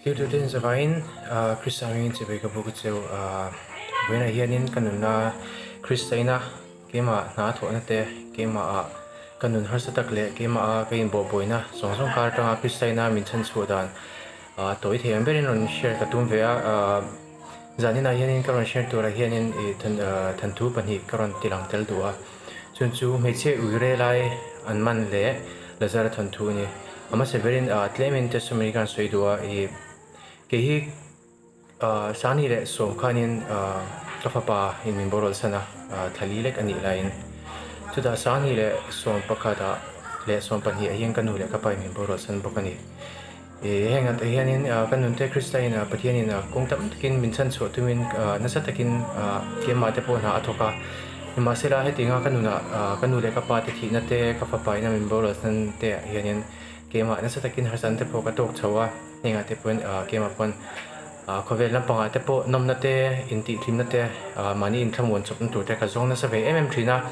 Thiltute zavaiin Krista hmingin chibai ka buk a cheu. Vawiinah hianin ka nunna Krista ina keimah hna thawhna te, keimahah ka nun harsa tak leh keimaha ka inbawhbuaina zawng zawng kar atanga Krista ina min chhanchhuah dan tawi thei ang berin rawn share ka tum ve a. Zaninah hianin ka rawn share turah hianin ih thanthu pahnih ka rawn tilang tel duh a. Chun chu hmeichhia uire lai an man leh Lazara thawnthu a ni. A hmasa berin tlemin testimony khan sawi duh a, ih kei hi Sani leh Sawm khanin ka fapa in min boral san a, thlali lek a nih laiin. Chutah Sani leh Sawm pakhatah leh Sawm pahnihah hian ka nu leh ka pa in min boral san bawk a ni. Ih heng ah te hianin ka nunte Kristain Pathianin kawng tam takin min chhan chhuah tumin nasa takin keimah te pawh hna a thawk a. Nimahsela hetianga ka nunah ka nu leh ka pa te thihna te ka fapa ina min boral san te ah hianin keimah nasa takin harsatna te pawh ka tawk chho a. Hengah te pawhin keimah pawn Khawvel lampangah te pawh nawmna te, intihhlimna te, mahni inthlamuan chawpna tur te ka zawng nasa ve em em thin a.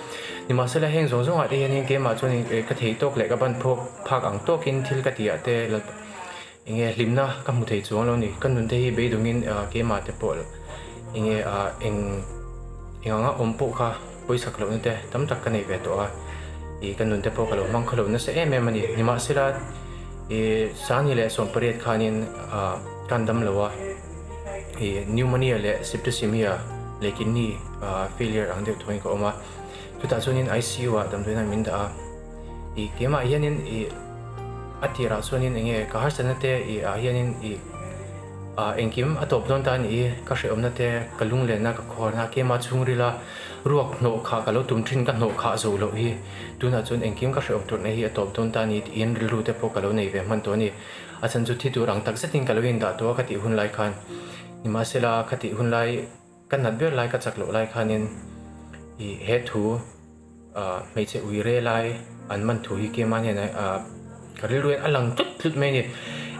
Nimahsela heng zawng zawngah te hianin keimah chuan ka thei tawk leh ka ban phawk phak ang tawkin thil ka tihah te enge hlimna ka hmu thei chuang lo ni. Ka nun te hi beidawngin keimah te pawh enge eng eng anga awm pawh kha pawisak lohna te tam tak ka nei ve tawh a. Ih ka nun te pawh ka lo hmang kha lo nasa em em a ni. Nimahsela ih Sangni leh Sawmpariat khanin Kan dam lo a, ih pneumonia leh septicemia leh kidney failure ang deuh thawin ka awm a, chutah chuanin ICU ah damdawiin ah min dah a, ih keimah hianin ih a tirah chuanin eng nge ka harsatna te ih ah hianin ih ah engkim a tawp dawn ta a ni i, ka hrehawmna te ka lunglenna ka khuarna keimah chhungrila ruak hnawh khah ka lo tum thin ka hnawh khah zo loh hi tunah chuan engkim ka hrehawm turna hi a tawp dawn ta a ni tiin rilru te pawh ka lo nei ve hman tawh a ni. A chhan chu thi tur ang tak zetin ka lo indah tawh a ka tih hun lai khan. Nimahsela ka tih hun lai, ka nat ber lai, ka chak loh lai khanin ih he thu ah hmeichhe uire lai an man thu hi keimah hian ah ka rilru hian a lang tlut tlut mai a ni.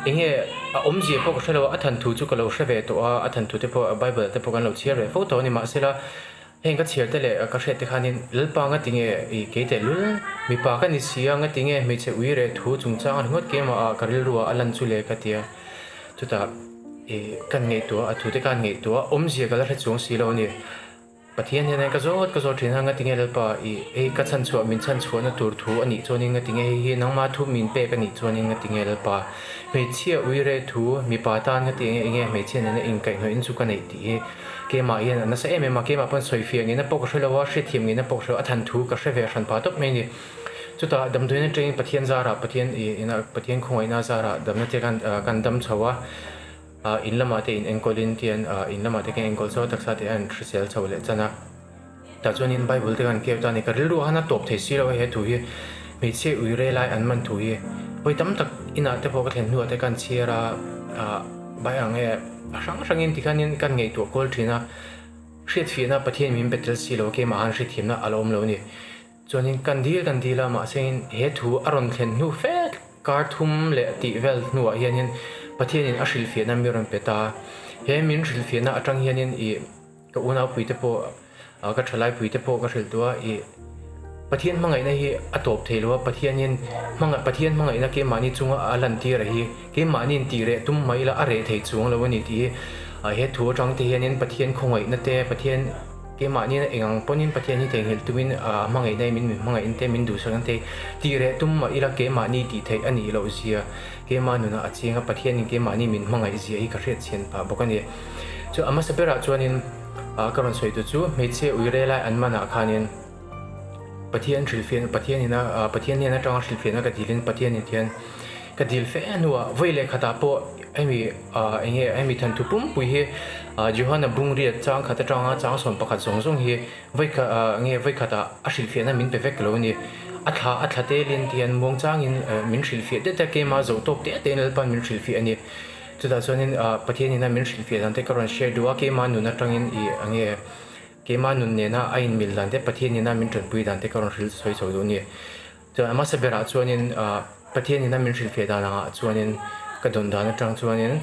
Enge a awmzia pawh ka hre lo a, a than thu chu ka lo hre ve tawh a, a than thu te pawh Bible ah te pawh kan lo chhiar ve fo tawh a ni. Mahsela Heng ka chhiar te leh ka hriat te khanin Lalpa nga tinge i kei teh lul, mipa ka ni si a, nga tinge hmeichhe ui reh thu chungchang a ringawt keimah ah ka rilru ah a lan chu le ka ti a. Chutah i kan ngaihtuah a thu te khan ngaihtuah awmzia ka la hre chuang si lo a ni. Pathian hian ka zawt ka zawt thin a, nga tinge Lalpa i hei ka chhanchhuah min chhanchhuahna tur thu a nih chuanin nga tinge hei hi nangma thu min pek a nih chuanin nga tinge Lalpa hmeichhia ui reh thu mipa tan nga tinge enge hmeichhia nena inkaihhnawih in chu ka neih tih hi Keimah hian a nasa em em a, keimah pawn sawifiah ngeina pawh ka hre lo a, hriatthiam ngeina pawh ka hre lo a, a than thu ka hre ve hran pah tawp mai a ni. Chutah damdawiin atangin Pathian zarah, Pathian ih ina Pathian khawngaihna zarah damna te khan kan dam chho a, ah in lamah te in enkawlin tian ah in lamah te kan enkawl chho a, taksa te an hrisel chho leh chan a. Tah chuanin Bible te kan keu ta a ni, ka rilru a han a tawp thei si lo a he thu hi, hmeichhia uire lai an man thu hi vawi tam tak inah te pawh ka thlen hnuah te kan chhiar a, ah bai ang e a hrang hrangin tikhanin kan ngaihtuah kual thin a, hriatfiahna Pathian min pe tel si lo a keimah han hriatthiamna a la awm lo a ni. Chuanin kan dil kan dil a mahse he thu a rawn thlen hnu fe kar thum leh tih vel hnuah hianin Pathianin a hrilhfiahna mi rawn pe ta a, he min hrilhfiahna atang hianin ih Ka unaupuite pawh, ka thalaipuite pawh ka hrilh duh a, ih, Pathian hmangaihna hi a tawp thei lo a, Pathianin hmangaih, Pathian hmangaihna keimahni chunga a lantir a hi, keimahniin tih reh tum mai ila a reh thei chuang lo a ni tih hi he thu atang te hianin Pathian khawngaihna te, Pathian keimahniin eng ang pawnin Pathian hi theihnghilh tumin a hmangaihna hi min min hmangaihna te, min duhsakna te tih reh tum mah ila keimahni tih theih a nih loh zia, keimah nunah a chiang a, Pathianin keimahni min hmangaih zia hi ka hriatchhian pah bawk a ni. Chu a hmasa berah chuanin ka rawn sawi tu chu hmeichhia uire lai an manah khanin Pathian hrilhfiahna Pathian ina Pathian hnen atanga hrilhfiahna ka dilin Pathian in hian ka dil fe hnuah vawi leh khatah pawh hemi eng nge hemi thanthu pumpui hi Johana bungriat chang khat atanga chang 11 zawng zawng hi vawi khat nge vawi khatah a hrilhfiahna min pe vek lo a ni. A thla a thla telin tihian muangchangin min hrilhfiah det a keimah zo tawk te tein Lalpa'n min hrilhfiah a ni. Chutah chuanin Pathian ina min hrilhfiah dan te ka rawn share duh a, keimah nun atangin ih a nge keimah nun nena a inmil dan te Pathian ina min tanpui dan te ka rawn hrilh sawi chho duh a ni. Chuan a hmasa berah chuanin Pathian ina min hrilhfiah dan angah chuanin ka dawn dan atang chuanin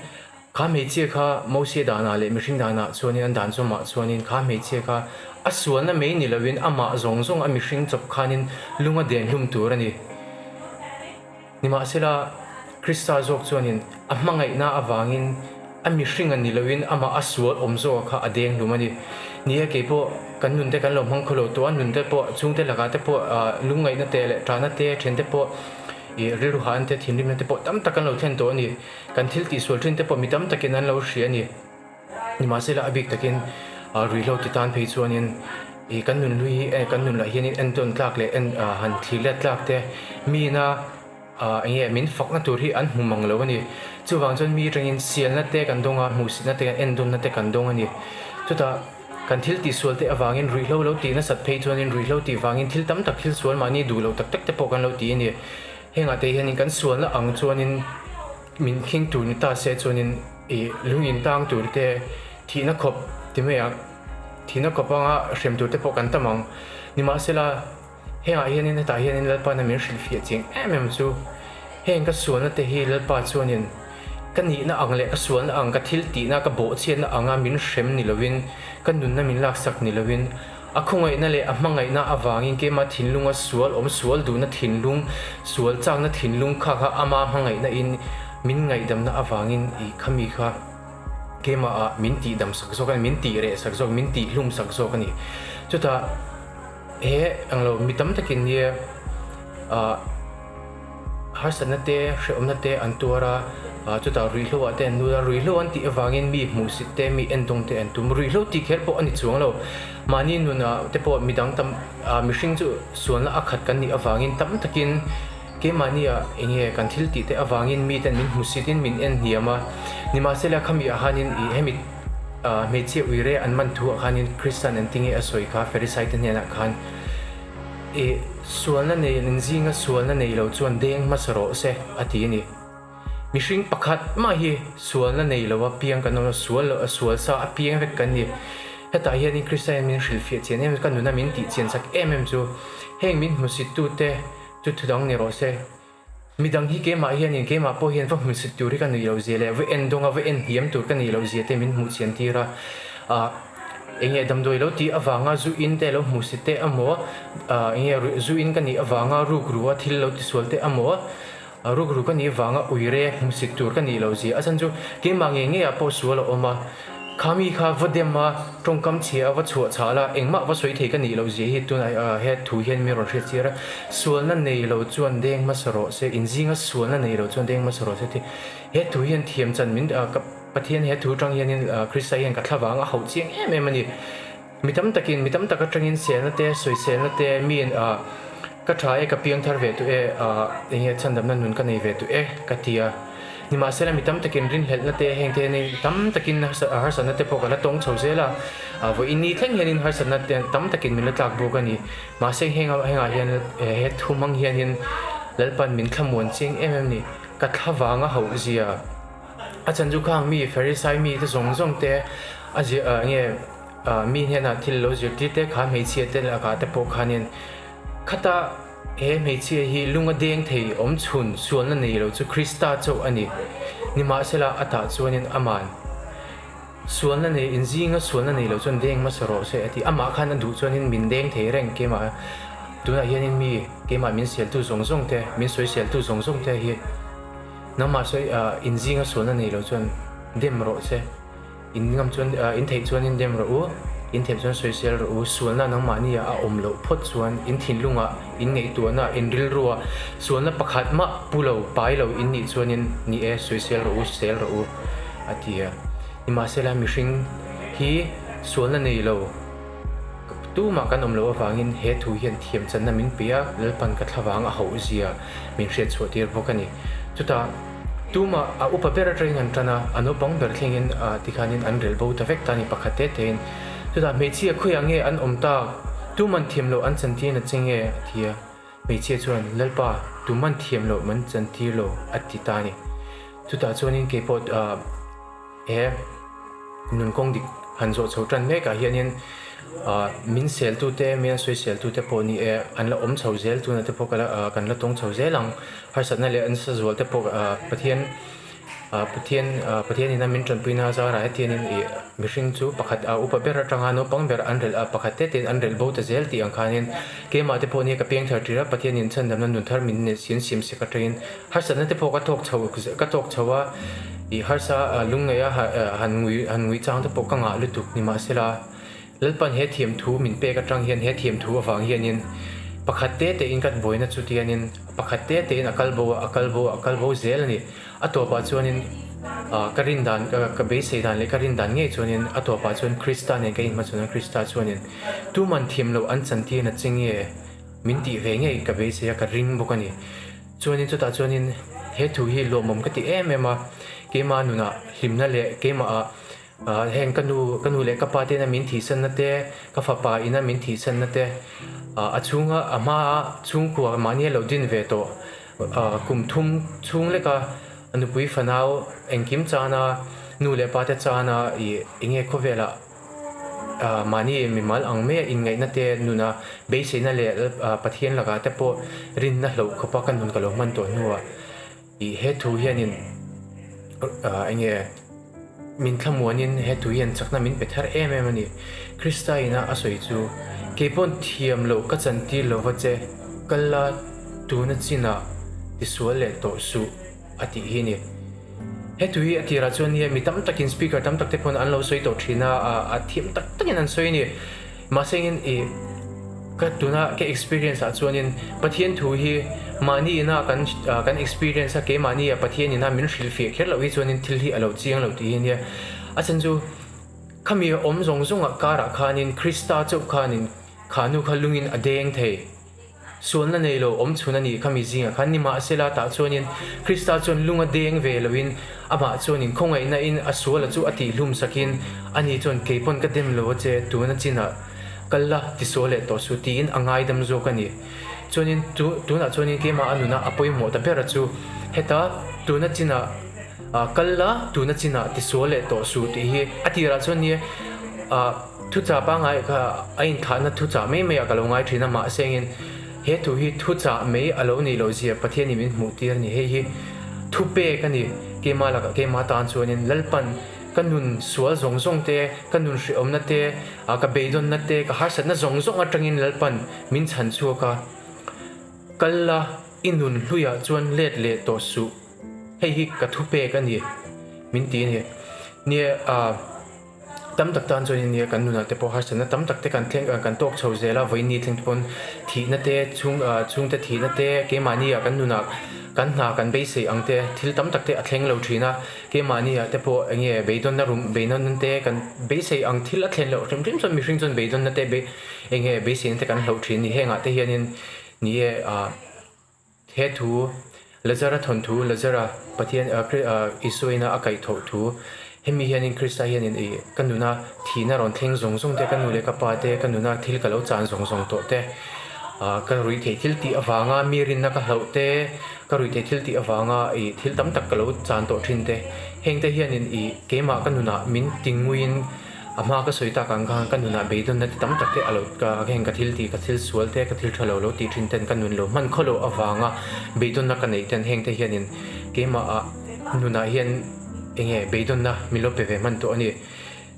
kha hmeichhia kha Mosia danah leh mihring danah chuanin an dan zawmah chuanin kha hmeichhia kha a sualna mai ni loin amah zawng zawng a mihring chawp khanin lung a den hlum tur a ni. Nimahsela. Krista zawk chuanin a hmangaihna avangin a mihring a ni loin amah a sual awm zawka kha a deng hlum a ni. Ni e, kei pawh kan nunte kan lo hmang khaw lo tawh a, nunte pawh chhungte lakah te pawh lungngaihna te leh ṭahna te, ṭhiante pawh ih rilru hahna te, thinrimna te pawh tam tak kan lo thlen tawh a ni. Kan thil tihsual ṭhin te pawh mi tam takin an lo hria a ni. Nimahsela a bik takin ruihhlo ti tan phei chuanin ih kan nun hlui hi kan nun lah hianin entawn tlak leh en han thlir let tlak te miina eng nge min fakna tur hi an hmu mang lo a ni. Chuvang chuan mi atangin sialna te kan dawng a, hmuhsitna te kan entawnna te kan dawng a ni. Chutah kan thil tihsual te avangin ruihhlo lo tih nasat phei chuanin ruihhlo tih vangin thil tam tak thil sual mahni duh loh tak tak te pawh kan lo ti a ni. Hengah te hianin kan sualna ang chuanin min khing tur ni ta se chuanin Ih lung in tang tur te thihna khawp ti mai ang, thihna khawp anga hrem tur te pawh kan tam ang. Nimahsela, hengah hianin hetah hianin Lalpana min hrilhfiah chiang em em chu heng ka sualna te hi Lalpa chuanin ka nihna ang leh ka sualna ang, ka thil tihna, ka bawhchhiatna anga min hrem ni lovin, ka nunna min laksak ni lovin, A khawngaihna leh a hmangaihna avangin keimah thinlunga sual awm sual duhna thinlung, sual chakna thinlung kha kha ama hmangaihna in min ngaihdamna avangin i khami kha keimah ah min tihdam sak zawk a ni, min tih reh sak zawk, min tih hlum sak zawk a ni. Chutah he englo mi tam takin nia ah. Harsatna te, hrehawmna te an tuar a, chutah ruihhlo ah te an lut a, ruihhlo an tih avangin mi hmuhsit te, mi endawng te an tum. Ruihhlo tih kher pawh a ni chuang lo. Mahni nunah te pawh midang tam, mihring chu sualna a khat kan nih avangin tam takin keimahnia eng nge kan thil tih te avangin miten min hmuhsitin min en hniam a. Nimahsela khami ah khanin ih hemi hmeichhia uire an man thu ah khanin Kristian an ti nge a sawi kha Pharisaite hnenah khan. I sualna nei an inzinga sualna nei lo chuan deng hmasa rawh se, a ti a ni. Mihring pakhat mah hi sualna nei lo a piang kan awm lo, sual lo, sual sa a piang vek kan ni. Hetah hianin Krista hian min hrilhfiah chian em, ka nuna min tih chian chak em em chu heng min hmusittute chu thudang ni rawh se. Midang hi keimah hianin keimah pawh hian va hmusit tur hi ka nuih loh zia leh va en dawnga va en hniam tur ka nih loh zia te min hmuh chian tir a. Ah eng nge damdawi lo tih avanga zu in te lo hmuhsit te emaw, ah eng nge zu in ka nih avanga rukru a thil lo tisual te emaw, rukru ka nih avanga uire hmuhsit tur ka nih loh zia a chhan chu keimah ngei ngeiah pawh sual a awm a. Kha mi kha va dem a, tawngkam chhia a va chhuah chhal a, engmah va sawi thei ka nih loh zia hi tunah he thu hian min rawn hriat chiar a, sualna nei lo chuan deng hmasa rawh se, inzinga sualna nei lo chuan deng hmasa rawh se tih he thu hian thiam chan min ka Pathian he thu tang hianin Krista hian ka thlavang a hauh chiang em em a ni. Mi tam takin, mi tam tak atangin selna te, sawiselna te, miin ka tha e, ka piang thar ve duh e, enge chhandamna nun ka nei ve duh e ka ti a. Nimahsela mi tam takin rinhlelhna te heng te hianin tam takin harsatna te pawh ka la tawng chho zel a, vawiin ni thleng hianin harsatna te tam takin min la tlak bawk a ni. Mahse heng hengah hian he thu hmang hianin Lalpan min thlamuan chiang em em ni, ka thlavang a hauh zia. A chan chu khang mi Pharisai mi te zawng zawng te a zir nge mi hnenah thil lo zirtir te kha hmeichhia te lakah te pawh khanin khata he hmeichhia hi lung a deng thei awm chhun sualna nei lo chu Krista chauh a ni. Nimahsela a tah chuanin aman sualna nei inzinga sualna nei lo chuan deng hmasa rawh se a ti. Amah khan a duh chuanin min deng thei reng keimah tunah hianin mi keimah min seltu zawng zawng te min sawiseltu zawng zawng te hi Nangmah sawi inzinga sualna nei lo chuan dem rawh che. In ngam chuan in theih chuan in dem rawh u, in theih chuan sawisel rawh u. Sualna nangmahnia a awm loh phawt chuan in thinlungah, in ngaihtuahna, in rilruah sualna pakhat mah pu lo, pai lo in nih chuanin ni e, sawisel rawh u, sel rawh u, a ti a. Nimahsela mihring hi sualna nei lo. Tumah kan awm loh avangin he thu hian thiamchanna min pe a, Lalpan ka thlavang a hauh zia min hriatchhuah tir bawk a ni. Chutah tumah a upa ber atangin an tan a, a naupang ber thlengin tikhanin an rel bo ta vek ta a ni pakhat te tein. Chutah hmeichhia khawiah nge an awm tak? Tuman thiam loh an chantir na che nge? a ti a. Hmeichhia chuan, Lalpa, tuman thiam loh man chantir lo, a ti ta a ni. Chutah chuanin keipawh He nun kawng dik han zawh chho tan mek ah hianin ah min sel tute min an sawi sel tute pawh ni e an la awm chho zel tuna te pawh ka la ah kan la tawng chho zel ang harsatna leh nasa zual te pawh ah Pathian. Pathian Pathianin a min tanpuina zarah hetianin ih mihring chu pakhat a upa ber atanga naupang ber an relh a, pakhat te tein an relh bo ta zel tih ang khanin keimah te pawh nia ka piang thar tir a, Pathianin chhandamna nun thar min sin siam sek atangin harsatna te pawh ka tawk chho ka tawk chho a, ih harsa lungngaih a han ngui han ngui chang te pawh ka ngah lutuk nimahsela Lalpan he thiamthu min pek atang hian he thiamthu avang hianin pakhat te tein ka buaina chu tianin pakhat te tein a kal bo a, a kal bo a, a kal bo zel a ni. A tawpah chuanin ka rin dan ka beisei dan leh ka rin dan ngei chuanin a tawpah chuan Krista nen ka inhmachhawn a, Krista chuanin tuman thiam loh an chantir na che nge min tih ve ngei ka beisei a, ka ring bawk a ni. Chuanin chutah chuanin he thu hi lawmawm ka ti em em a, keimah nunah hlimna leh keimah ah Heng ka nu, ka nu leh ka pa tena min thihsanna te, ka fapa ina min thihsanna te, a chhunga a hmaa chhungkua mahni a lo din ve tawh kum thum chhung leka nupui fanau engkim chana nu leh pa te chana ih enge khawvelah mahni mimal ang maia inngaihna te nuna beiseina leh Pathian lakah te pawh rinna hloh khawpa ka nun ka lo hman tawh hnuah Ih he thu hianin enge min thlamuanin he thu hian chakna min pe thar em em a ni. Krista ina a sawi chu, Kei pawn thiam loh ka chantir lo va che, kal la tuna chinah tisual leh tawh suh a tih hi a ni. He thu hi a tirah chuan nia mi tam takin speaker tam tak te pawn an lo sawi tawh thin a, a thiam tak takin an sawi a ni. Mahse engin i ka tuna ka experience ah chuanin Pathian thu hi mahni ina kan kan experience a keimahni a Pathian ina min hrilhfiah kher loh hi chuanin thil hi a lo chiang lo tih hi ania. A chhan chu khami awm zawng zawng ah karah khanin Krista chauh khanin kha nu kha lungin a deng thei. Sualna nei lo awm chhun a nih kha mi zingah khan nimahsela tah chuanin Krista chuan lung a deng ve loin amah chuanin khawngaihna in a suala chu a tihhlum sakin ani chuan kei pawn ka dem lo a che tuna chinah kal la ti sual leh tawh su tiin a ngaidam zawk a ni. Chuanin tu tunah chuanin keimah a nuna a pawimawh ta ber a chu heta tuna chinah kal la tuna chinah ti sual leh tawh su tih hi a tirah chuan nia Thuchah pangngai kha a inthlahna thuchah mai maiah ka lo ngai thin a, mahse engin he thu hi thuchah mai a lo nih loh zia Pathianin min hmuh tir a ni. Hei hi thupek a ni, keimah lakah keimah tan chuanin Lalpan ka nun sual zawng zawng te, ka nun hrehawmna te, ka beidawnna te, ka harsatna zawng zawng atangin Lalpan min chhan chhuak a, kal la i nun hluiah chuan let leh tawh suh, hei hi ka thupek a ni min ti a ni. Nia. Tam tak tan chuan nia kan nunah te pawh harsatna tam tak te kan thleng kan tawk chho zel a, vawiin ni thleng te pawn thihna te chhung chhungte thihna te keimahni ah kan nunah kan hna kan beisei ang te thil tam tak te a thleng lo thin a, keimahni ah te pawh eng nge beidawnna rum beidawnna te kan beisei ang thil a thlen loh hrim hrim chuan mihring chuan beidawnna te eng nge beiseina te kan hloh thin a ni hengah te hianin ni e ah. He thu, Lazara thawnthu, Lazara Pathian Isua ina a kaihthawh thu, hemi hianin Krista hianin i ka nuna thihna rawn thleng zawng zawng te, ka nu leh ka pa te, ka nuna thil ka lo chan zawng zawng tawh te, ka ruih theih thil tih avanga mi rinna ka hlauh te, ka ruih theih thil tih avanga i thil tam tak ka lo chan tawh thin te, hengte hianin i keimah ka nunah min tinguiin, A hma ka sawi tak ang khan ka nunah beidawnna ti tam tak te a lo ka heng ka thil tih ka thil sual te ka thil tha lo lo tih thin ten ka nun lo hman khaw loh avanga beidawnna ka neih ten heng te hianin keimah ah nunah hian enge beidawnna min lo pe ve hman tawh a ni.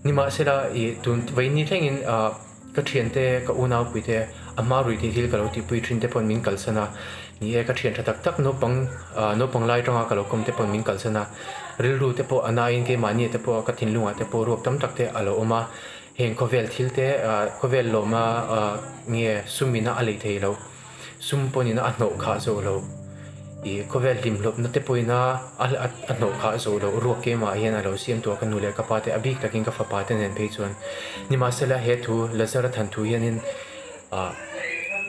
Nimahsela ih tun vaini thlengin ah ka thiante ka unaupui te a hma ruih theih thil ka lo tihpui thin te pawn min kalsan a, ni e ka thian tha tak tak naupang ah naupang lai atanga ka lo kawm te pawn min kalsan a. Rilru te pawh a naiin keimahni te pawh ka thinlungah te pawh ruak tam tak te a lo awm a, heng khawvel thil te khawvel lawma nge sum ina a lei thei lo, sum pawn ina a hnawh khah zawh lo, ih khawvel hlimhlawpna te pawh ina a hnawh khah zawh loh ruak keimah hian a lo siam tawh a ka nu leh ka pa te a bik takin ka fapa te nen phei chuan. Nimahsela he thu Lazara than thu hianin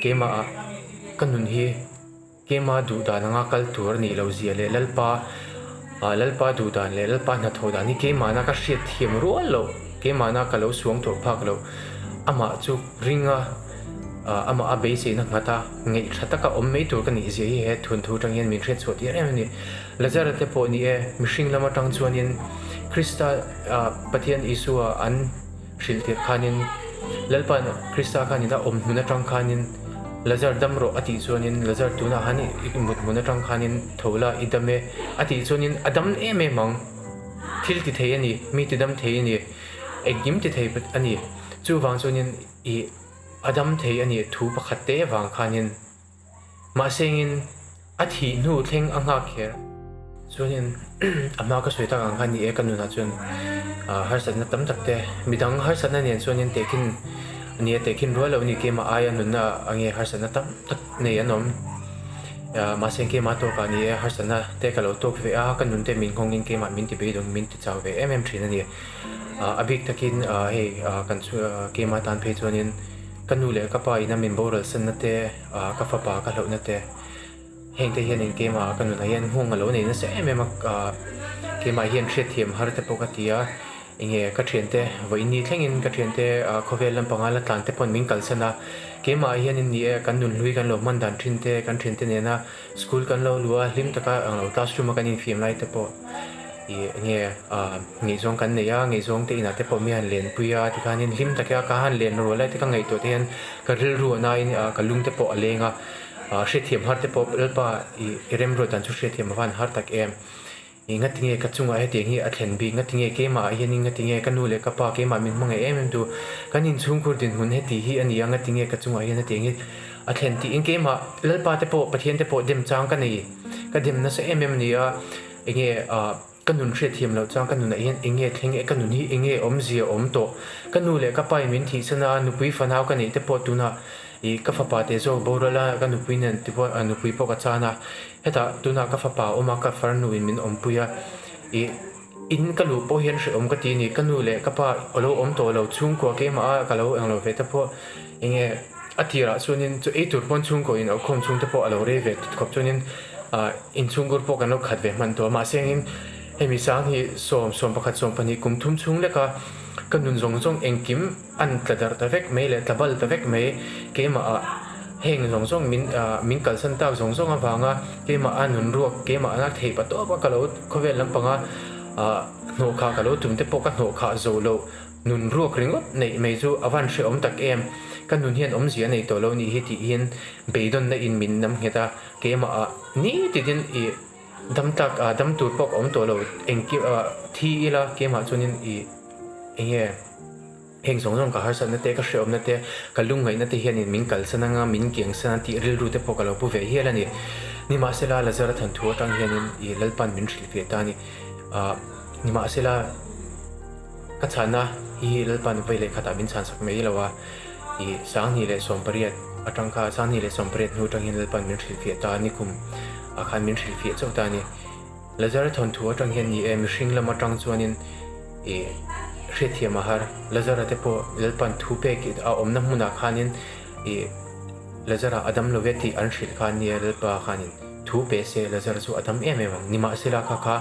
keimah ka nun hi. Keima duh dan anga kal tur a nih loh zia leh Lalpa Lalpa duh dan leh Lalpa hnathawh dan hi keimahna ka hriat thiam rual loh, keimahna ka lo suang tawh phak loh. Amah chu ring a, amah a beiseina nghat a, ngeih tha taka awm mai tur ka nih zia hi he thunthu atang hian min hriat chhuah tir em a ni. Lazara te pawh ni e, mihring lam atang chuanin Krista Pathian Isua an hrilh tirh khanin Lalpa Krista khanin a awm hmun atang khanin. Lazar dam rawh a tih chuanin Lazar tunah han i mut hmun atang khanin tho la i dam e a tih chuanin a dam em em ang. Thil ti thei a ni, mi ti dam thei a ni, engkim ti thei a ni. Chuvang chuanin i a dam thei a ni thu pakhat te vang khanin. Mahsengin a thih hnu thleng a nghak kher. Chuanin a hma ka sawi tak ang khan ni e ka nunah chuan harsatna tam tak te midang harsatna nen chuanin tehkhin ni a tehkhin rual lo a ni keimah aia nunna ange harsatna tam tak nei an awm. Mahse keimah tawkah ni e harsatna te ka lo tawk ve a ka nun te min nghawngin keimah min ti beidawng min ti chau ve em em thin a ni. A bik takin hei kan keimah tan phei chuanin Ka nu leh ka pa ina min boral sanna te, ka fapa ka hlauhna te, heng te hianin keimah ka nunah hian nghawng a lo nei nasa em em a, keimah hian hriatthiam har te pawh ka ti a, enge ka thiante vawiin thlengin ka thiante khawvel lampanga la tlan te pawn min kalsan a, keimah hianin ni e kan nunhlui kan lo hman dan thin te, kan thiante nena school kan lo luh a, hlim taka ang lo classroom a kan infiam lai te pawh. Ih enge ah ngaihzawng kan nei a, ngaihzawng te inah te pawh mi han lenpui a tikhanin hlim taka ka han len rual lai te ka ngaihtuah te hian ka rilru a nain ah ka lung te pawh a leng a, ah hriatthiam har te pawh Lalpa ih i remruat dan chu hriatthiam a van har tak em. Ih ngatinge ka chungah hetiang hi a thlen bik, ngatinge keimah ah hianin ngatinge ka nu leh ka pa keimah min hmangaih em em tu kan inchhungkhur dinhmun heti hi a ni a, ngatinge ka chungah hian hetiang hi a thlen tiin keimah Lalpa te pawh Pathian te pawh dem chang ka nei, ka dem nasa em em a ni a. Enge ah ka nun hriatthiam loh chuan ka nunah hian enge thleng e, ka nun hi enge awmzia awm tawh. Ka nu leh ka pa in min thihsan a, nupui fanau ka neih te pawh tunah ih ka fapa te zawk boral a, ka nupui nen ti pawh nupui pawh ka chan a, hetah tunah ka fapa a awm a, ka farnu in min awmpui a, ih in ka luh pawh hian hrehawm ka ti a ni, ka nu leh ka pa a lo awm tawh lo chhungkua keimah a ka lo englo ve te pawh enge a tirah chuanin chu ei tur pawn chhungkaw in aukhawm chhung te pawh a lo rei ve khawp chuanin ah inchhungkur pawh kan lo khat ve hman tawh a mahse engin hemi sang hi sawm 11 12 kum thum chhung leka ka nun zawng zawng engkim an tla darh ta vek mai leh tla bal ta vek mai keimah ah heng zawng zawng min ah min kalsan tak zawng zawng avanga keimah a nun ruak keimah a theih pa tawp a ka lo khawvel lampanga ah hnawhkhah ka lo tum te pawh ka hnawhkhah zo loh Nun ruak ringawt neih mai chu a van hrehawm tak em? Ka nun hian awmzia a nei tawh lo nih hi tiin beidawnna in min nam nghet a, keimah ah ni titin i dam tlak ah dam tur pawh ka awm tawh lo, engkim ah thi ila keimah chuanin i enge heng zawng zawng ka harsatna te ka hrehawmna te ka lungngaihna te hianin min kalsan anga min kiangsan a tih rilru te pawh ka lo pu ve hial a ni. Nimahsela Lazara thanthu atang hianin i Lalpan min hrilhfiah ta a ni. Ah nimahsela. Ka chhanna hi Lalpan vawi leh khatah min chhansak mai lo a, ih 2018 atang kha 2018 hnu atangin Lalpan min hrilhfiah ta a ni kum ah khan min hrilhfiah chauh ta a ni. Lazara thawnthu atang hian ni e mihring lam atang chuanin ih hriatthiam a har. Lazara te pawh Lalpan thu pek a awmna hmunah khanin ih Lazara a dam lo ve tih an hrilh kha nia Lalpa khanin thu pe se Lazara chu a dam em em ang. Nimahsela kha kha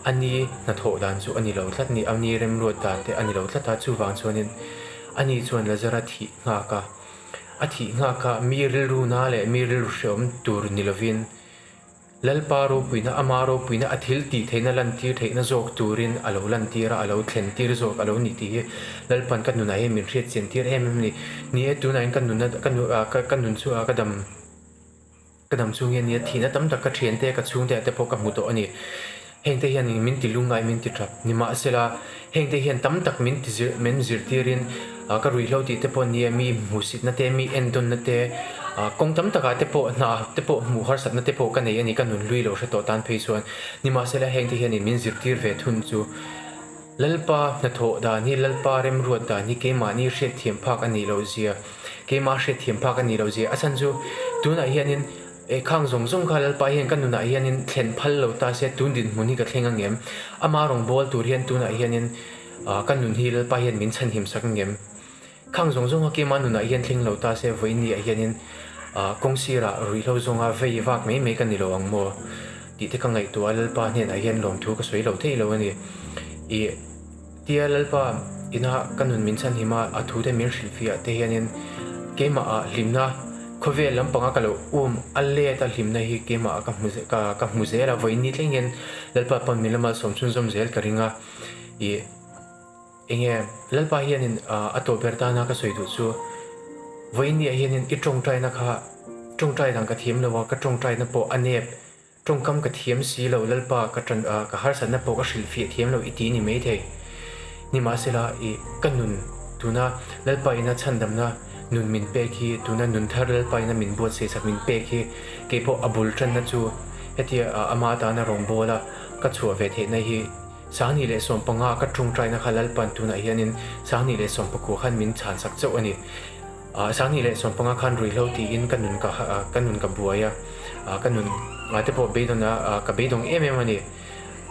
A ni hnathawh dan chu a ni lo tlat ni, a ni remruat dan te a ni lo tlat a, chuvang chuanin a ni chuan Lazara thih nghak a, a thih nghak a mi rilru na leh mi rilru hreawm tur ni lovin Lalpa ropuina, ama ropuina a thil tih theihna lantir theihna zawk turin a lo lantir a, a lo thlen tir zawk a lo ni tih hi Lalpan ka nunah hian min hriat chian tir em em a ni. Ni e, tunah hian ka nunna, ka nun chu ka dam. Ka dam chung hian nia thihna tam tak ka thiante ka chhungte ah te pawh ka hmu tawh a ni. Hengte hian min ti lungngai min ti tap nimahsela hengte hian tam tak min ti zir min zirtirin ka ruihhlo tih te pawh nia mi hmuhsitna te mi endawnna te kawng tam takah te pawh hna te pawh hmuh harsatna te pawh ka nei a ni ka nunhlui lo hre tawh tan phei chuan nimahsela hengte hian min zirtir ve thun chu Lalpa hnathawh dan hi Lalpa remruat dan hi keimahni hriatthiam phak a nih loh zia, keimah hriatthiam phak a nih loh zia. A chhan chu tunah hianin eh khang zawng zawng kha Lalpa hian ka nunah hianin thlen phal lo ta se tun dinhmun hi ka thleng ang em? Ama rawngbâwl tur hian tunah hianin ah ka nun hi Lalpa hian min chhanhim sak ang em? Khang zawng zawng kha keimah nunah hian thleng lo ta se vawiin ah hianin ah kawng sirah ruihhlo zawnga vei vak mai mai ka ni lo ang maw tih te ka ngaihtuah a Lalpa hnenah hian lawmthu ka sawi lo thei lo a ni. Ih tia Lalpa ina ka nun min chhanhim a a thu te min hrilhfiah te hianin keimah ah hlimna khawvel lampanga ka lo um a let a hlimna hi keimah ah ka hmu ka hmu zel a vawiin ni thleng hian Lalpa pawn min la malsawm chhunzawm zel ka ring a ih Enge Lalpa hianin a tawh ber tana ka sawi duh chu. Vawiinniah hianin i tawngtaina kha tawngtai dang ka thiam lo a, ka tawngtaina pawh a nep, tawngkam ka thiam si lo, Lalpa ka tan ka harsatna pawh ka hrilhfiah thiam lo i ti ni maithei. Nimahsela i ka nun tuna Lalpa ina chhandamna nun min pek hi, tuna nun thar Lalpa ina min buatsaih sak min pek hi keipawh a bul tanna chu hetia ama atana rawngbawla ka chhuah ve theihna hi 2015 ka tawngtaina kha Lalpan tunah hianin 2019 khan min chhansak chauh a ni. 2015 khan ruihhlo tiin ka nun ka ka nun ka buai a, ka nun te pawh beidawng a ka beidawng em em a ni.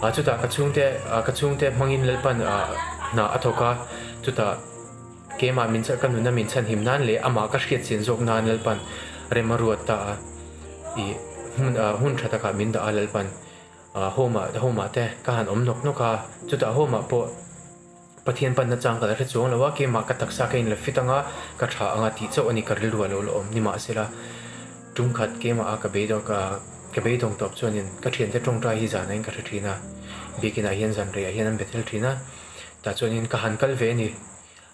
Chutah ka chhungte ka chhungte hmangin Lalpan hna a thawk a, chutah keimah min ka nuna min chhanhim nan leh amah ka hriatchian zawk nan Lalpan rem a ruat ta a, ih hmun hun tha takah min dah a Lalpan. Home ah home ah te ka han awm nawk nawk a, chutah home ah pawh Pathian panna chang ka la hre chuang lo a, keimah ka taksa ka inla fit anga ka tha anga tih chauh a ni ka rilru a lo la awm nimahsela tum khat keimah a ka beidawng ka ka beidawng tawp chuanin ka thiante tawngtai hi zan ah in ka hre thin a, biakin ah hian zan rei ah hian an be tel thin a, tah chuanin ka han kal ve a ni.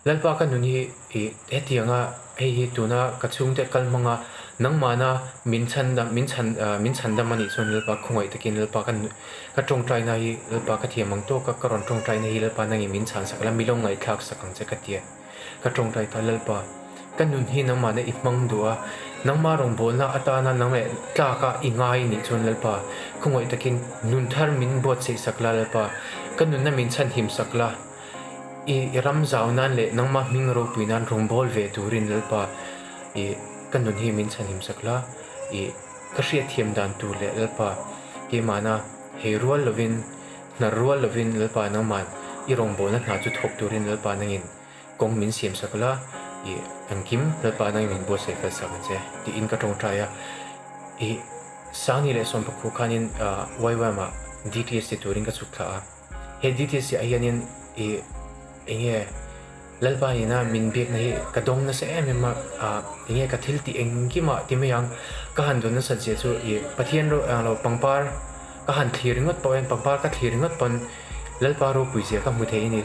Lalpa ka nun hi i hetianga hei hi tuna ka chhungte kal hmanga nangmahna min chhandam min chhan min chhandam anih chuan Lalpa khawngaih takin Lalpa ka ka tawngtaina hi Lalpa ka thiam ang tawka ka rawn tawngtaina hi Lalpa nangin min chhan sak la mi lo ngaihthlak sak ang che ka tia ka tawngtai ta Lalpa ka nun hi nangmahna i hmang duh a nangmah rawngbawlna atana nang leh tlaka i ngai anih chuan Lalpa khawngaih takin nun thar min buatsaih sak la Lalpa ka nunna min chhanhim sak la. I ram zau nan leh nangmah hming ropui nan rawngbâwl ve turin Lalpa i ka nun hi min chhanhim sak la, i ka hriatthiam dan tur leh Lalpa keimahna hei rual lovin, hnar rual lovin Lalpa nangmah i rawngbâwlna hna chu thawk turin Lalpa nangin kawng min siam sak la, i engkim Lalpa nangin min buatsaih fel sak ang che tiin ka ṭawngṭai a. I 2019 khanin YWAM-ah DTS ti turin ka chhuk thla a. He DTC ah hianin i enge Lalpa nena min biakna hi ka dawng nasa em em a, enge ka thil tih engkimah ti mai ang ka han dawn nasat zia chu i Pathian ro ang lo pangpar ka han thlir ringawt pawh hian pangpar ka thlir ringawt pawn Lalpa ropui zia ka hmu thei a ni.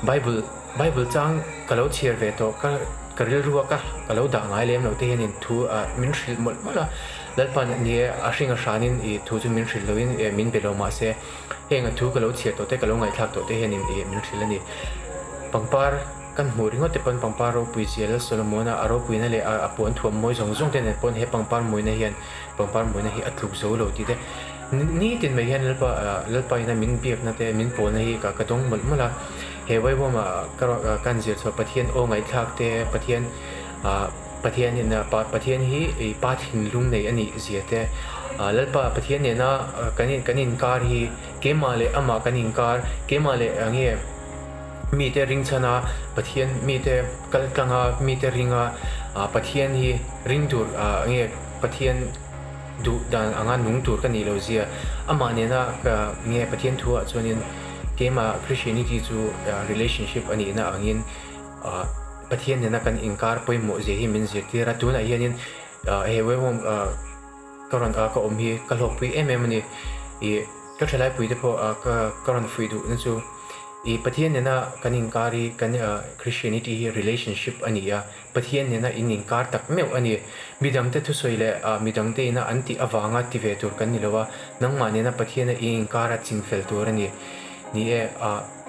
Bible Bible chang ka lo chhiar ve tawh ka ka rilru a ka ka lo dah ngai lem lo te hianin thu min hrilh mawlh mawlh a, Lalpa ni e a hring a hranin i thu chu min hrilh loin min be lo mahse Heng a thu ka lo chhiar tawh te, ka lo ngaihthlak tawh te hianin ih min hrilh a ni. Pangpar kan hmuh ringawt te pawn pangpar ropui zia Lal Solomona a ropuina leh a puan thuam mawi zawng zawng te nen pawn he pangpar mawina hian pangpar mawina hi a tluk zo lo tih te nitin mai hian Lalpa Lalpa ina min biakna te min pawlna hi ka ka dawng mawlh mawlh a. He Vaivawma ka kan zir chhuah Pathian aw ngaihthlak te Pathian ah Pathian in Pathian hi i pa thinlung nei a nih zia te, Lalpa Pathian nena kan kan inkar hi keimah leh amah kan inkar, keimah leh nge mite ringchhan a, Pathian mite kal tlang a, mite ring a, Pathian hi ring tur nge Pathian duh dan anga nung tur ka nih lo zia, amah nena nge Pathian thu ah chuanin keimah Christianity chu relationship a nihna angin Pathian nena kan inkar pawimawh zia hi min zirtir a, tunah hianin he Wewhome ka rawn ka awm hi ka hlawkpui em em a ni. Ih ka thalaipui te pawh ka ka rawn fuih duh na chu ih Pathian nena kan inkar hi kan Christianity hi relationship a ni a, Pathian nena in inkar tak meuh a ni. Midangte thusawi leh midangte ina an tih avanga ti ve tur kan ni lo a, nangmah nena Pathiana i inkar a chingfel tur a ni. Ni e.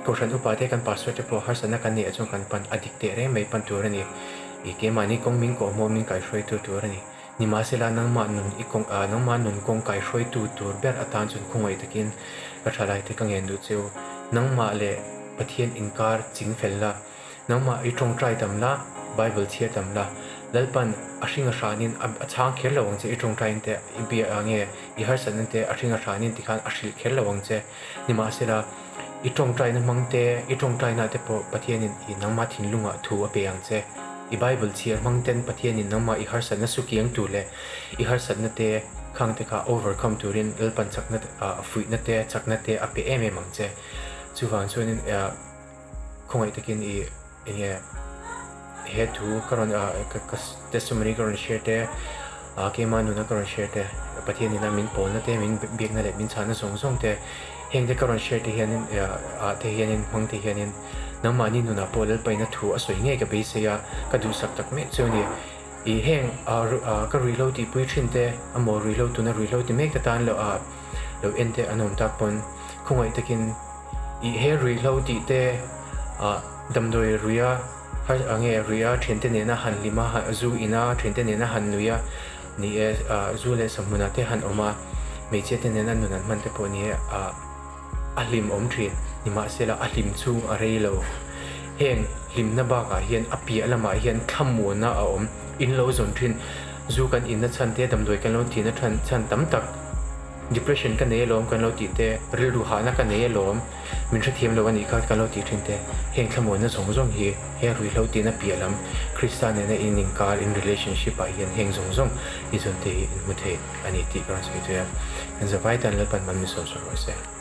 Kohhran upa te kan pastor te pawh harsatna kan neih ah chuan kan pan a dik teh reng mai pan tur a ni. I keimahni kawng min kawh hmuh min kaihruaitu tur a ni. Nimahsela nangmah nun i kawng ah nangmah nun kawng kaihruaitu tur ber atan chuan khawngaih takin ka thalai te ka ngen duh che u. Nangmah leh Pathian inkar ching fel la, nangmah i tawngtai tam la, Bible chhiar tam la, Lalpan a hring a hranin a chhang kher lo ang che i tawngtaiin te i bia ah nge i harsatna te a hring a hranin tikhan a hrilh kher lo ang che. Nimahsela I tawngtaina hmang te, i tawngtaina te pawh Pathianin i nangmah thinlungah thu a pe ang che. I Bible chhiar hmang ten Pathianin nangmah i harsatna sukiang tur leh i harsatna te khang te kha overcome turin Lalpan chakna fuihna te, chakna te a pe em em ang che. Chuvang chuanin khawngaih takin i enge he thu ka rawn ka testimony ka rawn share te keimah nuna ka rawn share te Pathian ina min pawlna te min biakna leh min chhahna zawng zawng te heng te ka rawn share te hianin ah te hianin hmang te hianin nangmahni nunah pawh Lalpaina thu a sawi ngei ka beisei a ka duhsak tak mek chu a ni. I heng ka ruihhlo tihpui thin te amaw ruihhlo tuna ruihhlo ti mek te tan lo ah lo en te an awm tak pawn khawngaih takin i he ruihhlo tih te ah damdawi ruia har nge ruia thiante nena han hlim a zu ina thiante nena han nui a ni e zu leh sahmunah te han awm a hmeichhia te nena nun an hman te pawh ni e ah a hlim awm thin nimahsela a hlim chhung a rei lo. Heng hlimna bakah hian a piah lamah hian thlamuanna a awm. In lo zawn thin zu kan inna chhan te, damdawi kan lo tihna than chhan tam tak, depression ka nei alawm kan lo tih te, rilru hahna ka nei alawm, min hrethiam lo a nih kha kan lo tih thin te, heng thlamuanna zawng zawng hi he ruihhlo tihna piah lam Krista nena in inkar, in relationship ah hian heng zawng zawng i zawn te hi in hmu thei a ni tih ka rawn sawi thei a. Kan zavai tan Lalpan man min sawm sawi rawh se.